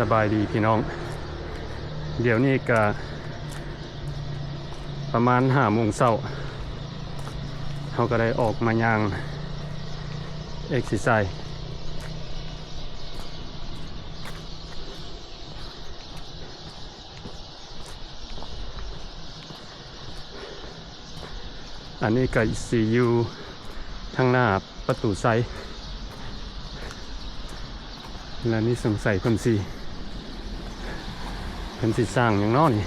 ສະບາຍດີພີ່ນ້ອງ, ດຽວນີ້ກະປະມານຫ້າໂມງເຊົ້າ ເຮົາກະໄດ້ອອກມາຍ່າງເອັກເຊີໄຊ. ອັນນີ້ກະຊິຢູ່ທາງໜ້າປະຕູໄຊ ແລະນີ້ສົງໄສເພິ່ນຊິ ເພິ່ນຊິສ້າງຫຍັງເນາະນີ້.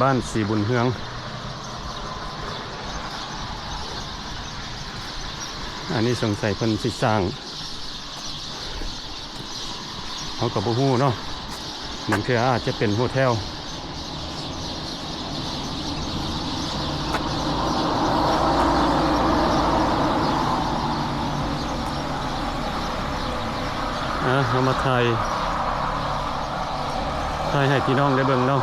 ບ້ານສີບຸນເຮືອງ. ອັນນີ້ສົງໄສເພິ່ນຊິສ້າງ ເຮົາກະບໍ່ຮູ້ເນາະ, ບາງເທື່ອອາດຈະເປັນໂຮເທວ. ອາ ເຮົາມາຖ່າຍ ຖ່າຍໃຫ້ພີ່ນ້ອງໄດ້ເບິ່ງເນາະ.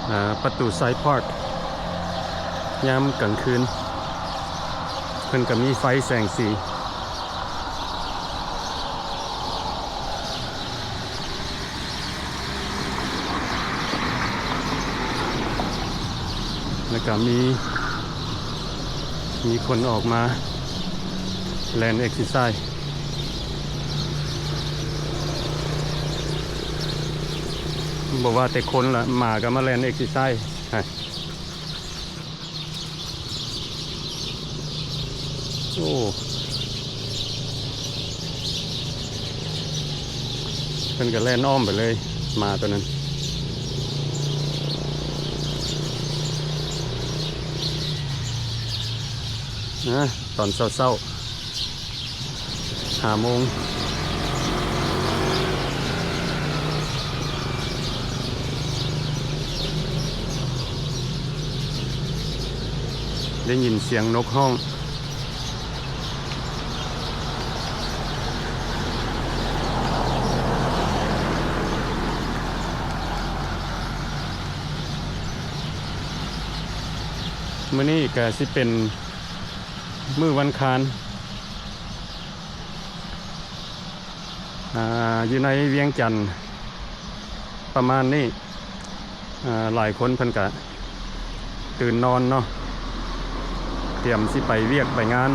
ອາ ປະຕູໄຊພາກ ຍາມກາງຄືນ ເພິ່ນກະມີໄຟແສງສີ ແລະກະມີ ມີຄົນອອກມາແລ່ນເອັກເຊີໄຊ. ບໍ່ວ່າແຕ່ຄົນລະ ໝາກະມາແລ່ນເອັກເຊີໄຊ. ໂອ້ ເພິ່ນກະແລ່ນອ້ອມໄປເລີຍ ໝາໂຕນັ້ນ. ອາ ຕອນເຊົ້າໆ ຫ້າໂມງ ໄດ້ຍິນສຽງນົກຮ້ອງ. ມື້ນີ້ກະຊິເປັນມື້ວັນຄານ ອາ ຢູ່ໃນວຽງຈັນປະມານນີ້. ອາ ຫຼາຍຄົນເພິ່ນກະຕື່ນນອນເນາະ ຕຽມຊິໄປວຽກໄປງານ.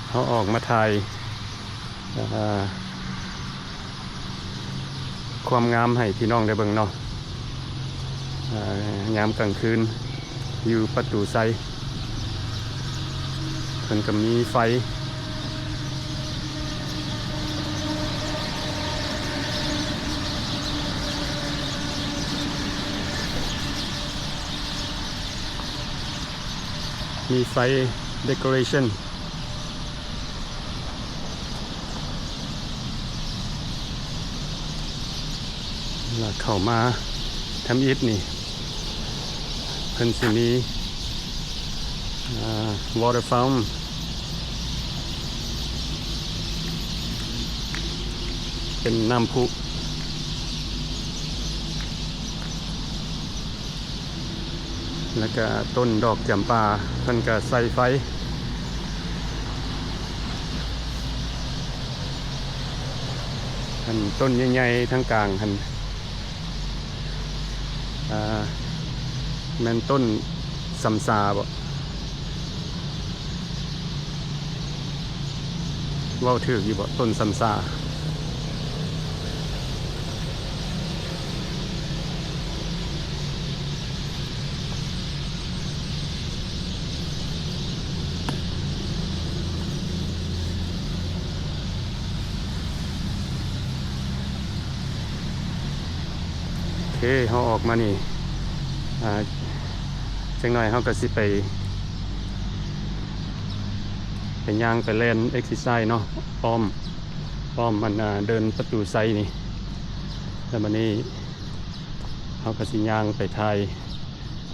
ເຮົາອອກມາຖ່າຍ ອາ ຄວາມງາມໃຫ້ພີ່ນ້ອງໄດ້ເບິ່ງເນາະ. ອາ ຍາມກາງຄືນຢູ່ປະຕູໄຊ ເພິ່ນກະມີໄຟ ມີໄຟເດໂຄເຣຊັນ. ແລ້ວເຂົ້າມາທຳອິດນີ້ ເພິ່ນຊິມີ ອາ ວອເຕີຟາວ ເປັນນ້ຳພຸ ແລ້ວກະຕົ້ນດອກຈຳປາ ເພິ່ນກະໃສ່ໄຟ. ອັນຕົ້ນໃຫຍ່ໆທາງກາງຫັ້ນ ອາ ແມ່ນຕົ້ນສຳສາບໍ? ເວົ້າຖືກຢູ່ບໍ່? ຕົ້ນສຳສາ. ໂອເຄ ເຮົາອອກມານີ້ ອາ ຈັກໜ້ອຍເຮົາກະຊິໄປ ໄປຍ່າງໄປແລ່ນເອັກເຊີໄຊເນາະ ອ້ອມ ອ້ອມອັນ ອາ ເດີ່ນປະຕູໄຊນີ້. ແລ້ວບາດນີ້ເຮົາກະຊິຍ່າງໄປຖ່າຍ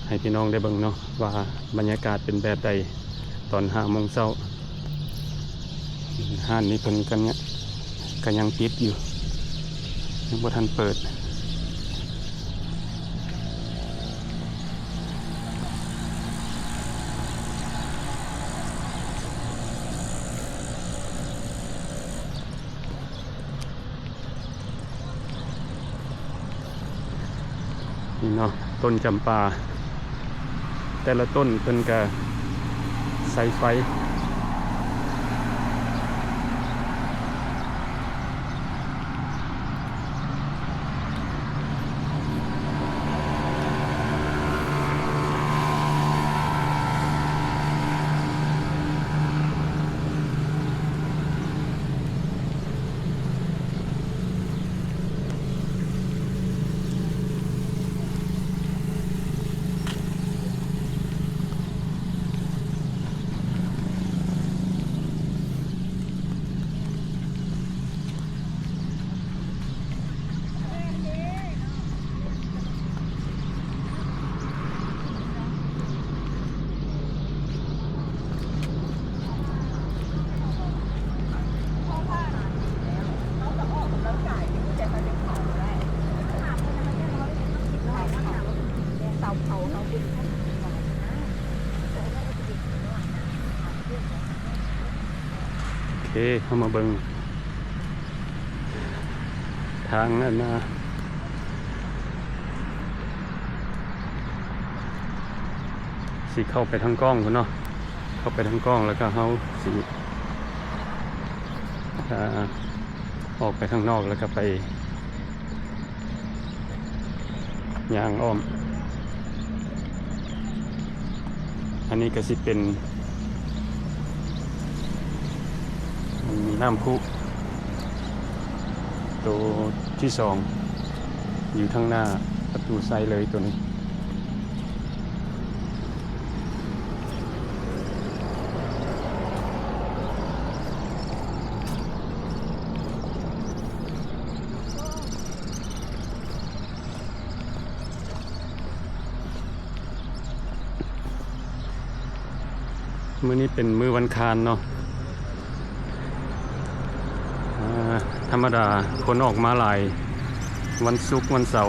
ໃຫ້ພີ່ນ້ອງໄດ້ເບິ່ງເນາະ ວ່າບັນຍາກາດເປັນແບບໃດຕອນຫ້າໂມງເຊົ້າ. ຮ້ານນີ້ເພິ່ນກໍຍັງ ກໍຍັງປິດຢູ່ ຍັງບໍ່ທັນເປີດ. ນີ້ເນາະ ຕົ້ນຈຳປາ ແຕ່ລະຕົ້ນເພິ່ນກະໃສ່ໄຟ. ໂອເຄ ເຮົາມາເບິ່ງທາງອັນນ່າ ຊິເຂົ້າໄປທາງກ້ອງພຸ້ນເນາະ ເຂົ້າໄປທາງກ້ອງ ແລ້ວກໍເຮົາຊິ ອາ ອອກໄປຂ້າງນອກ ແລ້ວກໍໄປ ຍ່າງອ້ອມ. ອັນນີ້ກໍຊິເປັນນ້ຳພຸໂຕທີສອງ ຢູ່ທາງໜ້າປະຕູໄຊເລີຍໂຕນີ້. ມື້ນີ້ເປັນມື້ວັນຄານເນາະ ອາ ທຳມະດາຄົນອອກມາຫຼາຍ ວັນສຸກ ວັນເສົາ.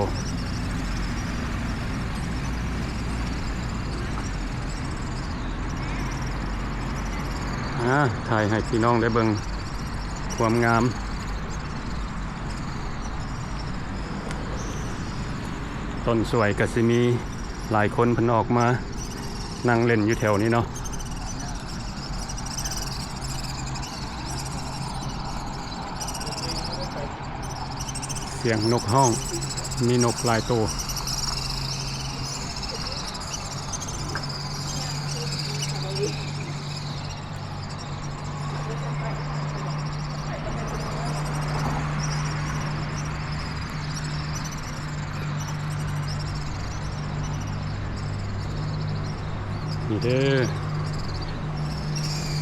ອາ ຖ່າຍໃຫ້ພີ່ນ້ອງໄດ້ເບິ່ງຄວາມງາມ. ຕົ້ນສວຍກະຊິມີຫຼາຍຄົນເພິ່ນອອກມານັ່ງຫຼິ້ນຢູ່ແຖວນີ້ເນາະ. ສຽງນົກຮ້ອງ ມີນົກຫຼາຍໂຕ. ນີ້ເດີ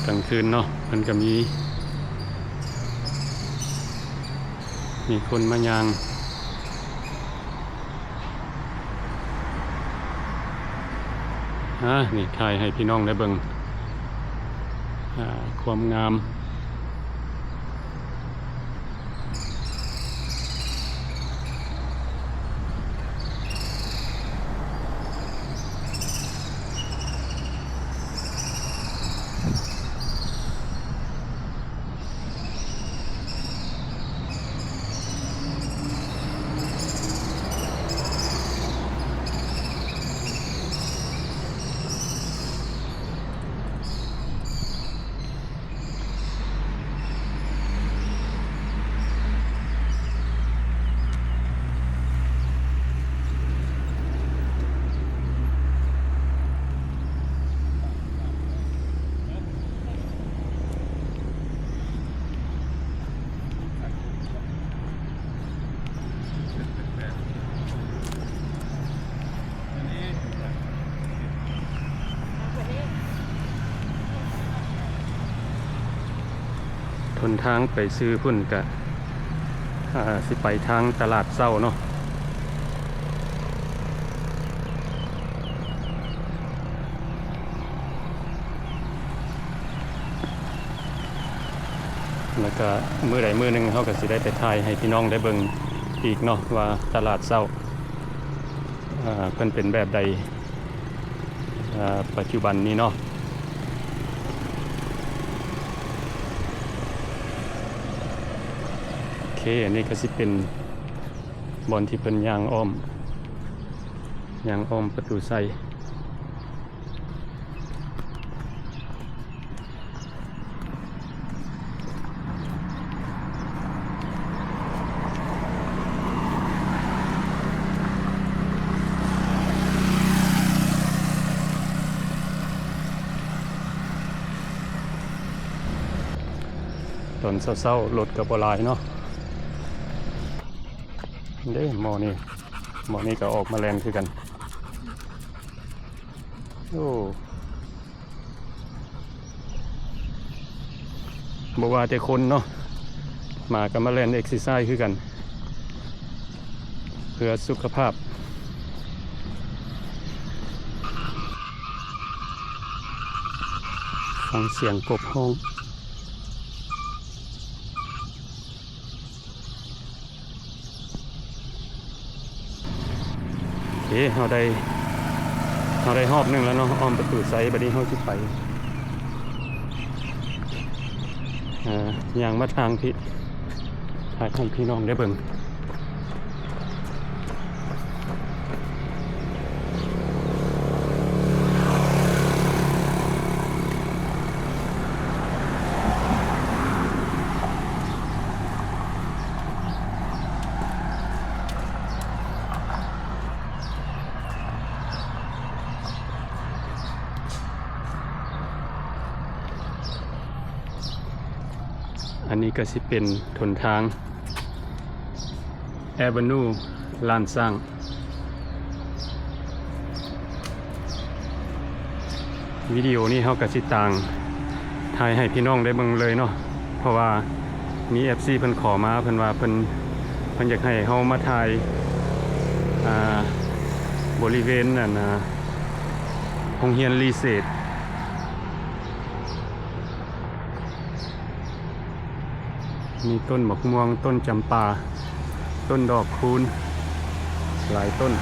ກາງຄືນເນາະ ເພິ່ນກະມີ ມີຄົນມາຍ່າງ. ອາ ນີ້ຖ່າຍໃຫ້ພີ່ນ້ອງໄດ້ເບິ່ງ ອາ ຄວາມງາມ. ຫົນທາງໄປຊື່ພຸ້ນກະ ອາ ຊິໄປທາງຕະຫຼາດເຊົ້າເນາະ. ແລ້ວກະມື້ໃດມື້ໜຶ່ງເຮົາກະຊິໄດ້ໄປຖ່າຍໃຫ້ພີ່ນ້ອງໄດ້ເບິ່ງອີກເນາະ ວ່າຕະຫຼາດເຊົ້າ ເອີ ເພິ່ນເປັນແບບໃດ ເອີ ປັດຈຸບັນນີ້ເນາະ. ໂອເຄ ອັນນີ້ກະຊິເປັນບ່ອນທີ່ເພິ່ນຍ່າງອ້ອມ ຍ່າງອ້ອມປະຕູໄຊ. ຕອນເຊົ້າໆ ລົດກະບໍ່ຫຼາຍເນາະ. ເດ້ ໝໍ່ນີ້ ໝໍ່ນີ້ກະອອກມາແລ່ນຄືກັນ. ໂອ້ ບໍ່ວ່າແຕ່ຄົນເນາະ ໝາກະມາແລ່ນເອັກເຊີໄຊຄືກັນ ເພື່ອສຸຂະພາບ. ຟັງສຽງກົບຮ້ອງ. ເອ ເຮົາໄດ້ ເຮົາໄດ້ຮອບໜຶ່ງແລ້ວເນາະ ອ້ອມປະຕູໄຊ. ບາດນີ້ເຮົາຊິໄປ ເອີ ຍ່າງມາທາງພີ້ ຖ່າຍໃຫ້ພີ່ນ້ອງໄດ້ເບິ່ງ. ອັນນີ້ກະຊິເປັນຫົນທາງ ແອເວນູລ້ານຊ້າງ. ວິດີໂອນີ້ເຮົາກະຊິຕາງຖ່າຍໃຫ້ພີ່ນ້ອງໄດ້ເບິ່ງເລີຍເນາະ ເພາະວ່າມີເອັຟຊີເພິ່ນຂໍມາ ເພິ່ນວ່າເພິ່ນ ເພິ່ນຢາກໃຫ້ເຮົາມາຖ່າຍ ອ່າ ບໍລິເວນ ອັນ ອ່າ ໂຮງຮຽນລີເສດ. ມີຕົ້ນໝາກມ່ວງ, ຕົ້ນຈຳປາ, ຕົ້ນດອກຄູນ ຫຼາຍຕົ້ນ.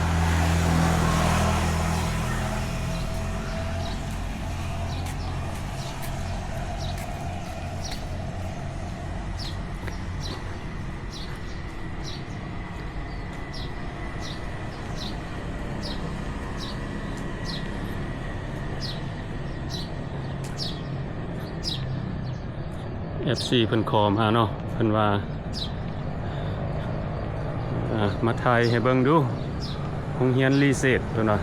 ເອັຟຊີເພິ່ນຂໍມາເນາະ ເພິ່ນວ່າ ອ່າ ມາຖ່າຍໃຫ້ເບິ່ງດູ ໂຮງຮຽນລີເສດ ເພິ່ນວ່າ.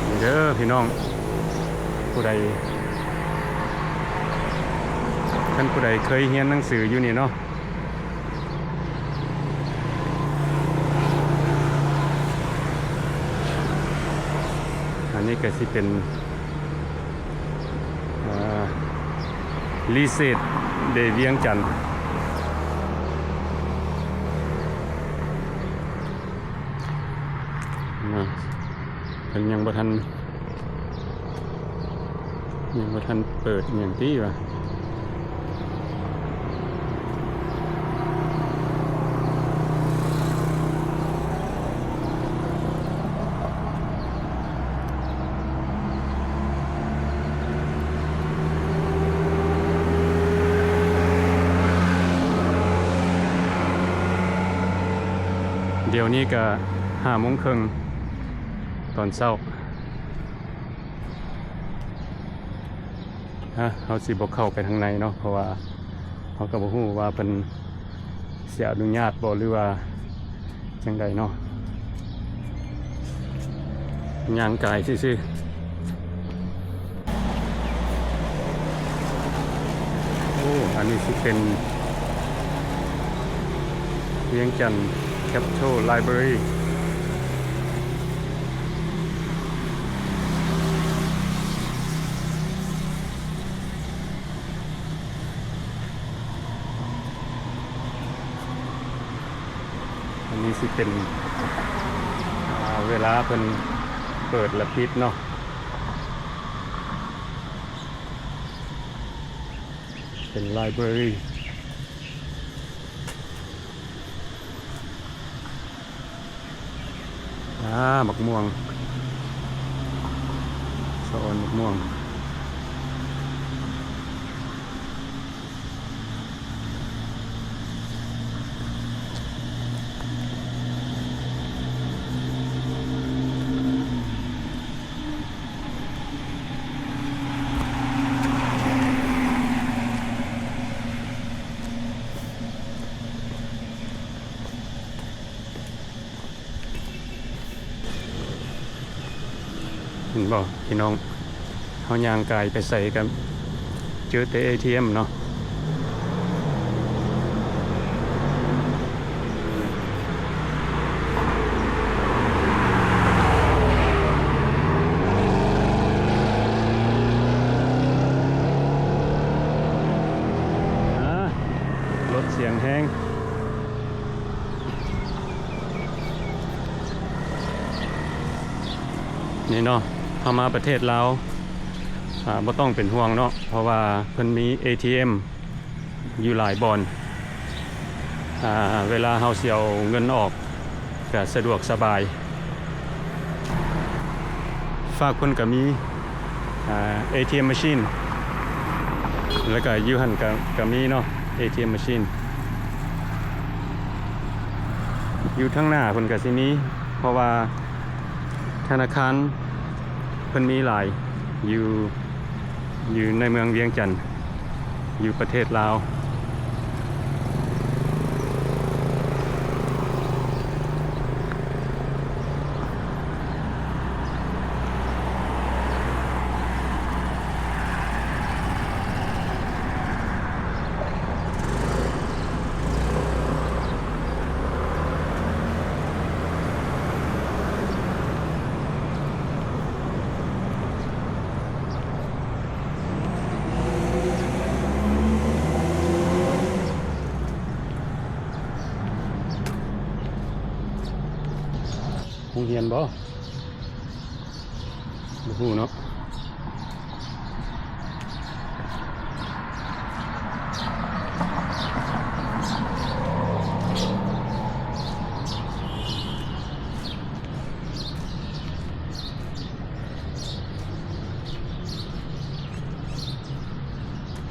ນີ້ເດີພີ່ນ້ອງ ຜູ້ໃດ ຄັນຜູ້ໃດເຄີຍຮຽນໜັງສືຢູ່ນີ້ເນາະ ອັນນີ້ກະຊິເປັນ ເອີ ລີເສດເດວຽງຈັນ ນະ ເພິ່ນຍັງບໍ່ທັນ ຍັງບໍ່ທັນເປີດຫຍັງຕິວ່າ. ດຽວນີ້ກະຫ້າໂມງເຄິ່ງຕອນເຊົ້າ. ຮະ ເຮົາຊິບໍ່ເຂົ້າໄປທາງໃນເນາະ ເພາະວ່າເຮົາກະບໍ່ຮູ້ວ່າເພິ່ນຊິອະນຸຍາດບໍ່ ຫຼືວ່າຈັ່ງໃດເນາະ ຍ່າງກາຍຊື່ໆ. ໂອ້ ອັນນີ້ຊິເປັນວຽງຈັນ Capitol Library. ອັນນີ້ຊິເປັນ ອ່າ ເວລາເພິ່ນ ເປີດແລະປິດເນາະ ເປັນໄລບຣາຣີ. ອ່າ ໝາກມ່ວງ ສະອອນໝາກມ່ວງ. ເຫັນບໍ່ພີ່ນ້ອງ? ເຮົາຍ່າງກາຍໄປໃສກໍເຈີແຕ່ເອທີເອັມເນາະ. ອ່າ ລົດສຽງແຮງ. ນີ້ເນາະ ເຮົາມາປະເທດລາວ ອ່າ ບໍ່ຕ້ອງເປັນຫ່ວງເນາະ ເພາະວ່າເພິ່ນມີເອທີເອັມຢູ່ຫຼາຍບ່ອນ ອ່າ ເວລາເຮົາຊິເອົາເງິນອອກ ກະສະດວກສະບາຍ. ຟາກເພິ່ນກະມີ ອ່າ ເອທີເອັມມາຊີນ ແລ້ວກະຢູ່ຫັ້ນກະ ກະມີເນາະ ເອທີເອັມມາຊີນ. ຢູ່ທາງໜ້າເພິ່ນກະຊິມີ ເພາະວ່າທະນາຄານເພິ່ນມີຫຼາຍຢູ່ ຢູ່ໃນເມືອງວຽງຈັນ ຢູ່ປະເທດລາວ. ໂຮງຮຽນບໍ່? ບໍ່ຮູ້ເນາະ.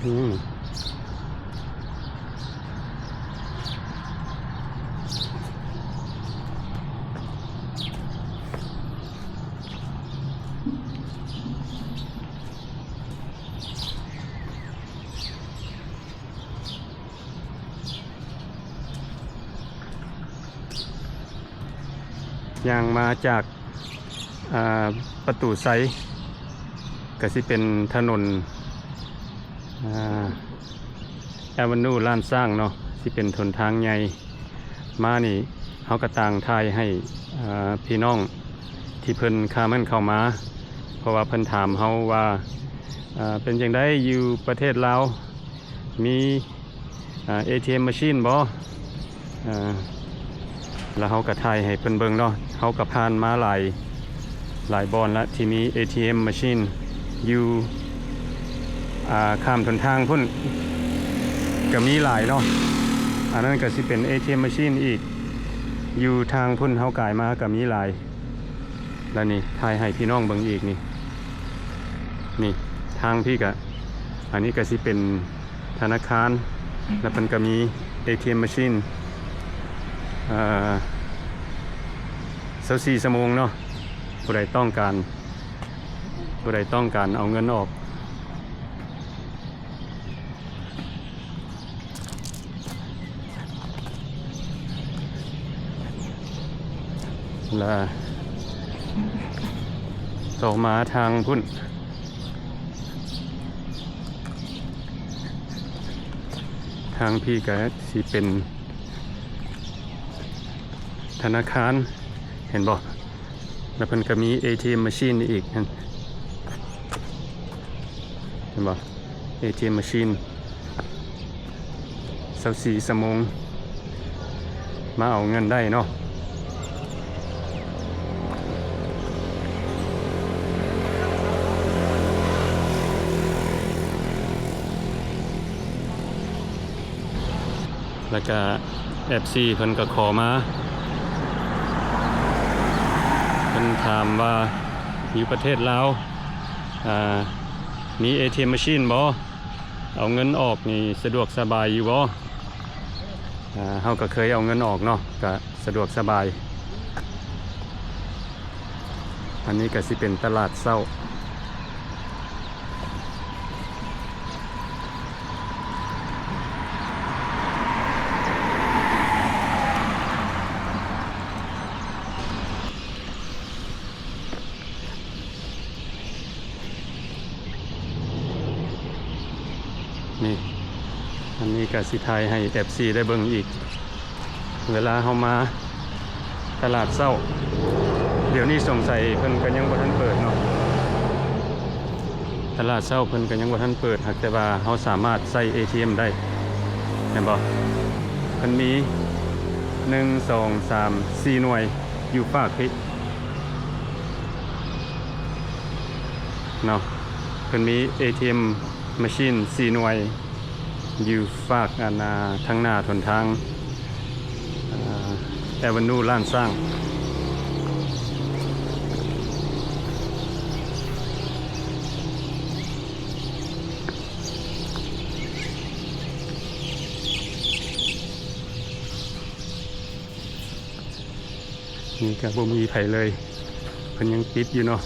ອືມ. ຍ່າງມາຈາກ ອ່າ ປະຕູໄຊ ກະຊິເປັນຖະໜົນ ອ່າ ແອເວນູລ້ານຊ້າງເນາະ ຊິເປັນຫົນທາງໃຫຍ່. ມານີ້ເຮົາກະຕ່າງຖ່າຍໃຫ້ ເອີ ພີ່ນ້ອງທີ່ເພິ່ນຄອມເມັ້ນເຂົ້າມາ ເພາະວ່າເພິ່ນຖາມເຮົາວ່າ ເອີ ເປັນຈັ່ງໃດຢູ່ປະເທດລາວ ມີ ເອີ ເອທີເອັມມາຊີນບໍ່? ເອີ ແລ້ວເຮົາກະຖ່າຍໃຫ້ເພິ່ນເບິ່ງເນາະ. ເຮົາກະຜ່ານມາຫຼາຍ ຫຼາຍບ່ອນລະທີ່ມີເອທີເອັມມາຊີນ ຢູ່ ອ່າ ຂ້າມຫົນທາງພຸ້ນກະມີຫຼາຍເນາະ. ອັນນັ້ນກະຊິເປັນເອທີເອັມມາຊີນອີກ ຢູ່ທາງພຸ້ນເຮົາກາຍມາກະມີຫຼາຍ. ແລ້ວນີ້ຖ່າຍໃຫ້ພີ່ນ້ອງເບິ່ງອີກນີ້ ນີ້ທາງພີ້ກະ ອັນນີ້ກະຊິເປັນ ທະນາຄານ ແລ້ວເພິ່ນກະມີເອທີເອັມມາຊີນ ເອີ ຊາວສີ່ຊົ່ວໂມງເນາະ. ຜູ້ໃດຕ້ອງການ ຜູ້ໃດຕ້ອງການເອົາເງິນອອກ ແລະ ຕໍ່ມາທາງພຸ້ນ ທາງພີ້ກະຊິເປັນທະນາຄານ ເຫັນບໍ່? ແລ້ວເພິ່ນກະມີເອທີເອັມມາຊີນອີກ ເຫັນບໍ່? ເອທີເອັມມາຊີນ ຊາວສີ່ຊົ່ວໂມງ ມາເອົາເງິນໄດ້ເນາະ. ແລ້ວກະເອັຟຊີເພິ່ນກໍຂໍມາ ເພິ່ນຖາມວ່າຢູ່ປະເທດລາວ ອ່າ ມີເອທີເອັມມາຊີນບໍ່? ເອົາເງິນອອກນີ້ສະດວກສະບາຍຢູ່ບໍ່? ອ່າ ເຮົາກໍເຄີຍເອົາເງິນອອກເນາະ ກະສະດວກສະບາຍ. ອັນນີ້ກໍຊິເປັນຕະຫຼາດເຊົ້າ. ນີ້ ອັນນີ້ກໍຊິຖ່າຍໃຫ້ເອັຟຊີໄດ້ເບິ່ງອີກ ເວລາເຮົາມາຕະຫຼາດເຊົ້າ. ດຽວນີ້ສົງໄສເພິ່ນກໍຍັງບໍ່ທັນເປີດເນາະ ຕະຫຼາດເຊົ້າເພິ່ນກໍຍັງບໍ່ທັນເປີດ ຫາກແຕ່ວ່າເຮົາສາມາດໃຊ້ເອທີເອັມໄດ້ ເຫັນບໍ່? ເພິ່ນມີ ໜຶ່ງ ສອງ ສາມ ສີ່ໜ່ວຍ ຢູ່ຟາກພີ້ເນາະ ເພິ່ນມີເອທີເອັມມາຊີນສີ່ໜ່ວຍ ຢູ່ຟາກອັນ ອ່າ ທາງໜ້າຫົນທາງ ອ່າ ແອເວນູລ້ານຊ້າງ. ນີ້ກໍບໍ່ມີໃຜເລີຍ ເພິ່ນຍັງປິດຢູ່ເນາະ.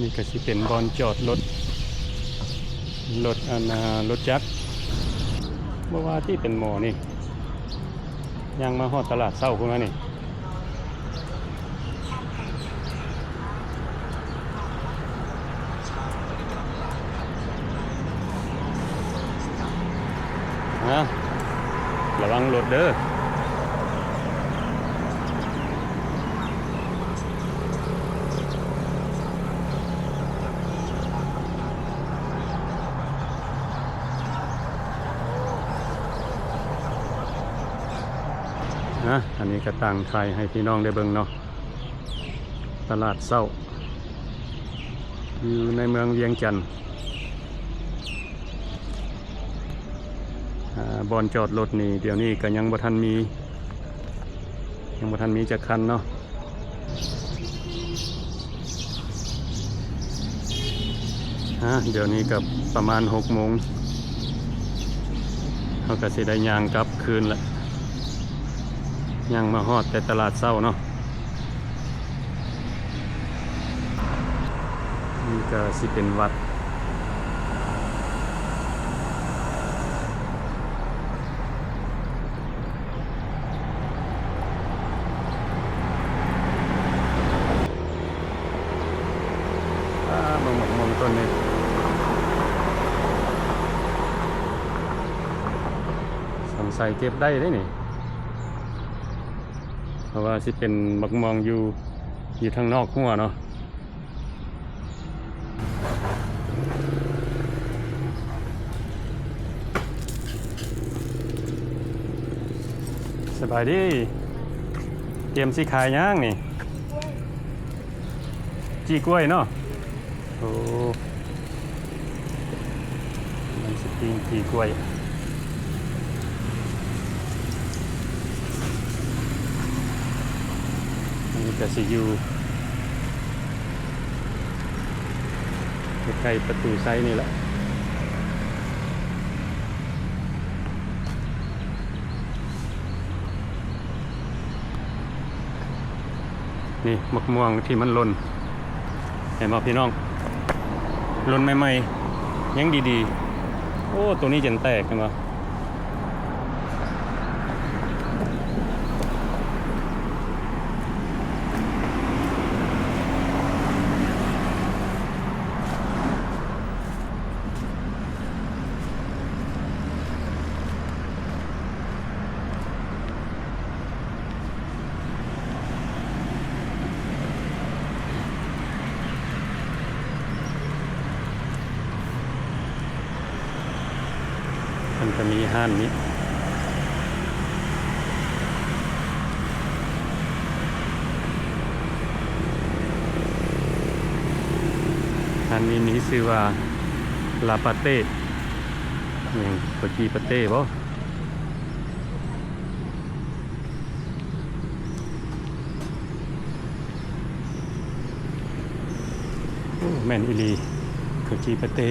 ນີ້ກໍຊິເປັນບ່ອນຈອດລົດ ລົດອັນ ອ່າ ລົດຈັກ ບໍ່ວ່າຕິເປັນໝໍນີ້ ຍ່າງມາຮອດຕະຫຼາດເຊົ້າພຸ້ນວ່ານີ້. ຮະ ລະວັງລົດເດີ້. ນະ ອັນນີ້ກໍຕັ້ງຖ່າຍໃຫ້ພີ່ນ້ອງໄດ້ເບິ່ງເນາະ ຕະຫຼາດເຊົ້າ ຢູ່ໃນເມືອງວຽງຈັນ. ອ່າ ບ່ອນຈອດລົດນີ້ ດຽວນີ້ກໍຍັງບໍ່ທັນມີ ຍັງບໍ່ທັນມີຈັກຄັນເນາະ. ອ່າ ດຽວນີ້ກໍປະມານຫົກໂມງ ເຮົາກໍຊິໄດ້ຍ່າງກັບຄືນລະ ຍ່າງມາຮອດແຕ່ຕະຫຼາດເຊົ້າເນາະ. ນີ້ກໍຊິເປັນວັດ. ອ່າ ເບິ່ງໝາກມ່ວງຕົ້ນນີ້ ສົງໄສເກັບໄດ້ເດ້ນີ້ ເພາະວ່າຊິເປັນໝາກມ່ວງຢູ່ ຢູ່ທາງນອກຮົ້ວເນາະ. ສະບາຍດີ ຕຽມຊິຂາຍຫຍັງນີ້? ຈີ່ກ້ວຍເນາະ. ໂອ້ ມັນຊິປີ້ງຈີ່ກ້ວຍ. ອັນນີ້ກໍຊິຢູ່ໃກ້ໆປະຕູໄຊນີ້ແຫຼະ. ນີ້ໝາກມ່ວງທີ່ມັນຫຼົ່ນ ເຫັນບໍ່ພີ່ນ້ອງ? ຫຼົ່ນໃໝ່ໆ ຍັງດີໆ. ໂອ້ ໂຕນີ້ຈົນແຕກ ເຫັນບໍ່? ມັນຈະມີຮ້ານນີ້ ເ ນີ້ ນີ້ຊື່ວ່າ ລາປາເຕ້ ຫຍັງ ເຂົາຈີ່ປາເຕ້ບໍ? ໂອ້ ແມ່ນອີ່ຫຼີ ເຂົາຈີ່ປາເຕ້.